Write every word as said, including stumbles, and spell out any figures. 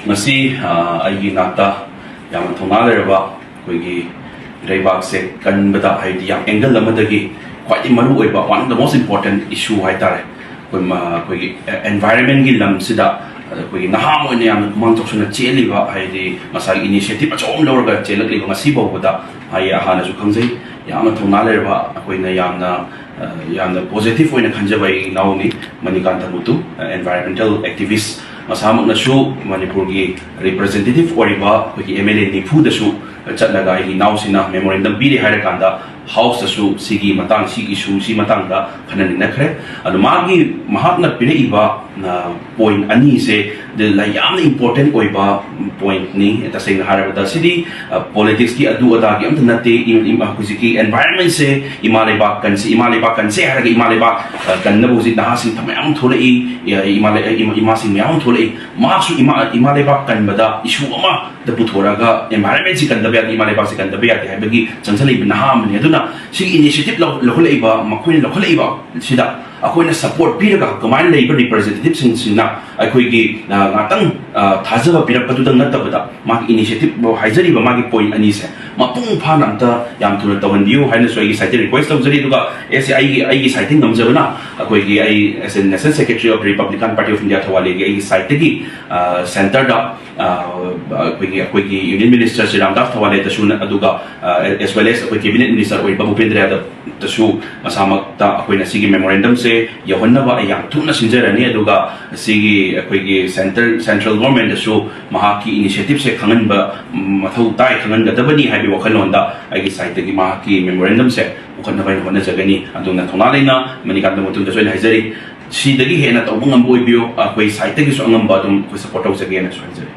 ꯉꯁꯤ ꯑ, ꯑꯩꯒꯤ ꯅꯥꯛꯇ ꯌꯥꯝꯅ ꯊꯧꯅꯥ ꯂꯩꯔꯕ ꯑꯩꯈꯣꯏꯒꯤ ꯂꯩꯕꯥꯛꯁꯦ ꯀꯟꯕꯗ, ꯍꯥꯏꯗꯤ ꯌꯥꯝ angle ꯑꯃꯗꯒꯤ ꯈ꯭ꯋꯥꯏꯗꯒꯤ ꯃꯔꯨ ꯑꯣꯏꯕ, one of the most important issue ꯍꯥꯏꯇꯥꯔꯦ, ꯑꯩꯈꯣꯏ ꯃ- ꯑꯩꯈꯣꯏꯒꯤ environment ꯀꯤ ꯂꯝꯁꯤꯗ ꯑꯩꯈꯣꯏꯒꯤ ꯅꯍꯥ ꯑꯣꯏꯅ ꯌꯥꯝꯅ ꯈꯨꯃꯥꯡ ꯆꯥꯎꯁꯤꯟꯅ ꯆꯦꯜꯂꯤꯕ, ꯍꯥꯏꯗꯤ ꯃꯁꯥꯒꯤ initiative ꯑꯆꯧꯕ ꯑꯃ ꯂꯧꯔꯒ ꯆꯦꯜꯂꯛꯂꯤꯕ, ꯉꯁꯤ ꯐꯥꯎꯕꯗ ꯑꯩ ꯍꯥꯟꯅꯁꯨ ꯈꯪꯖꯩ, ꯌꯥꯝꯅ ꯊꯧꯅꯥ ꯂꯩꯔꯕ, ꯑꯩꯈꯣꯏꯅ ꯌꯥꯝꯅ ꯑ, ꯌꯥꯝꯅ positive ꯑꯣꯏꯅ ꯈꯟꯖꯕ ꯑꯩꯒꯤ ꯏꯅꯥꯎꯅꯤ ꯃꯅꯤꯀꯥꯟꯇ ꯃꯨꯇꯨ, environmental activist, ꯃꯁꯥꯃꯛꯅꯁꯨ ꯃꯅꯤꯄꯨꯔꯒꯤ representative ꯑꯣꯏꯔꯤꯕ ꯑꯩꯈꯣꯏꯒꯤ M L A ꯅꯤꯐꯨꯗꯁꯨ ꯆꯠꯂꯒ ꯑꯩꯒꯤ ꯏꯅꯥꯎꯁꯤꯅ memorandum ꯄꯤꯔꯦ ꯍꯥꯏꯔꯀꯥꯟꯗ House ꯇꯁꯨ ꯁꯤꯒꯤ ꯃꯇꯥꯡ, ꯁꯤꯒꯤ issue ꯁꯤ ꯃꯇꯥꯡꯗ ꯈꯟꯅ ꯅꯩꯅꯈ꯭ꯔꯦ꯫ ꯑꯗꯣ ꯃꯥꯒꯤ, ꯃꯍꯥꯛꯅ ꯄꯤꯔꯛꯏꯕ ꯑ, point ꯑꯅꯤꯁꯦ ꯗ ꯂ- ꯌꯥꯝꯅ important ꯑꯣꯏꯕ point ꯅꯤ꯫ ꯇꯁꯦꯡꯅ ꯍꯥꯏꯔꯕꯗ ꯁꯤꯗꯤ ꯑ, politics ꯀꯤ ꯑꯗꯨ ꯑꯗꯥꯒꯤ ꯑꯝꯇ ꯅꯠꯇꯦ꯫ ꯏ- ꯏꯃꯥ- ꯍꯧꯖꯤꯛꯀꯤ environment ꯁꯦ, ꯏꯃꯥ ꯂꯩꯕꯥꯛ ꯀꯟꯁꯤ, ꯏꯃꯥ ꯂꯩꯕꯥꯛ ꯀꯟꯁꯦ ꯍꯥꯏꯔꯒ ꯏꯃꯥ ꯂꯩꯕꯥꯛ ꯑ, ꯀꯟꯅꯕ ꯍꯧꯖꯤꯛ ꯅꯍꯥꯁꯤꯡ ꯃꯌꯥꯝ ꯑꯃ ꯊꯣꯛꯂꯛꯏ, ꯏ- ꯏꯃꯥ ꯂꯩ- ꯏꯃꯥ- ꯏꯃꯥꯁꯤꯡ ꯃꯌꯥꯝ ꯑꯃ ꯊꯣꯛꯂꯛꯏ꯫ ꯃꯍꯥꯛꯁꯨ ꯏꯃꯥ ꯏꯃꯥ ꯂꯩꯕꯥꯛ ꯀꯟꯕꯗ issue ꯑꯃꯗ ꯄꯨꯊꯣꯔꯛꯑꯒ environment ꯁꯤ ꯀꯟꯗꯕ ꯌꯥꯗꯦ, ꯏꯃꯥ ꯂꯩꯕꯥꯛꯁꯤ ꯀꯟꯗꯕ ꯌꯥꯗꯦ ꯍꯥꯏꯕꯒꯤ ꯆꯪꯁꯤꯜꯂꯛꯏꯕ ꯅꯍꯥ ꯑꯃꯅꯤ꯫ ꯑꯗꯨꯅ ꯁꯤꯒꯤ initiative ꯂꯧ- ꯂꯧꯈꯠꯂꯛꯏꯕ, ꯃꯈꯣꯏꯅ ꯂꯧꯈꯠꯂꯛꯏꯕ ꯁꯤꯗ ꯑꯩꯈꯣꯏꯅ support ꯄꯤꯔꯒ ꯀꯃꯥꯏꯅ ꯂꯩꯔꯤꯕ representative ꯁꯤꯡꯁꯤꯅ ꯑꯩꯈꯣꯏꯒꯤ, ꯑ, ꯉꯥꯛꯇꯪ, ꯑ, ꯊꯥꯖꯕ ꯄꯤꯔꯛꯄꯗꯨꯗꯪ ꯅꯠꯇꯕꯗ ꯃꯥꯒꯤ initiative ꯍꯥꯏꯖꯔꯤꯕ ꯃꯥꯒꯤ point ꯑꯅꯤꯁꯦ ꯃꯄꯨꯡ ꯐꯥꯅ ꯑꯝꯇ ꯌꯥꯝ ꯊꯨꯅ ꯇꯧꯍꯟꯕꯤꯌꯨ ꯍꯥꯏꯅꯁꯨ ꯑꯩꯒꯤ side ꯇꯒꯤ request ꯇꯧꯖꯔꯤ꯫ ꯑꯗꯨꯒ ꯑꯦꯁ ꯑꯩꯒꯤ, ꯑꯩꯒꯤ side ꯇꯒꯤ ꯉꯝꯖꯕꯅ ꯑꯩꯈꯣꯏꯒꯤ, ꯑꯩ as a National Secretary of Republican Party of India Thoubal ꯂꯩꯒꯤ ꯑꯩꯒꯤ side ꯇꯒꯤ, ꯑ, centre ꯗ, ꯑ, ꯑꯩꯈꯣꯏꯒꯤ, ꯑꯩꯈꯣꯏꯒꯤ Union Minister ꯁ꯭ꯔꯤ ꯔꯥꯝꯗꯥꯁ ꯊꯧꯕꯥꯜ ꯂꯩꯗꯁꯨ, ꯑꯗꯨꯒ, ꯑ, as well as ꯑꯩꯈꯣꯏ Cabinet Minister ꯑꯣꯏꯔꯤꯕ ꯚꯨꯄꯦꯟꯗ꯭ꯔ ꯌꯥꯗꯕ ꯇꯁꯨ ꯃꯁꯥꯃꯛꯇ ꯑꯩꯈꯣꯏꯅ ꯁꯤꯒꯤ memorandum ꯁꯦ ꯌꯧꯍꯟꯅꯕ ꯑꯩ ꯌꯥꯝ ꯊꯨꯅ ꯁꯤꯟꯖꯔꯅꯤ꯫ ꯑꯗꯨꯒ ꯁꯤꯒꯤ ꯑꯩꯈꯣꯏꯒꯤ centre, central government ꯇꯁꯨ ꯃꯍꯥꯛꯀꯤ initiative ꯁꯦ ꯈꯪꯍꯟꯕ ꯃꯊꯧ ꯇꯥꯏ, ꯈꯪꯍꯟꯒꯗꯕꯅꯤ ꯍꯥꯏꯕꯒꯤ ꯋꯥꯈꯜꯂꯣꯟꯗ ꯑꯩꯒꯤ side ꯇꯒꯤ ꯃꯍꯥꯛꯀꯤ memorandum ꯁꯦ ꯄꯨꯈꯠꯅꯕ ꯑꯩꯅ ꯍꯣꯠꯅꯖꯒꯅꯤ꯫ ꯑꯗꯨꯅ ꯊꯧꯅꯥ ꯂꯩꯅ ꯃꯅꯤꯀꯥꯟꯇ ꯃꯨꯇꯨꯗꯁꯨ ꯑꯩꯅ ꯍꯥꯏꯖꯔꯤ, ꯁꯤꯗꯒꯤ ꯍꯦꯟꯅ ꯇꯧꯕ ꯉꯝꯕ ꯑꯣꯏꯕꯤꯌꯨ, ꯑꯩꯈꯣꯏ side ꯇꯒꯤꯁꯨ ꯑꯉꯝꯕ ꯑꯗꯨꯝ ꯑꯩꯈꯣꯏ support ꯇꯧꯖꯒꯦꯅꯁꯨ ꯍꯥꯏꯖꯔꯤ꯫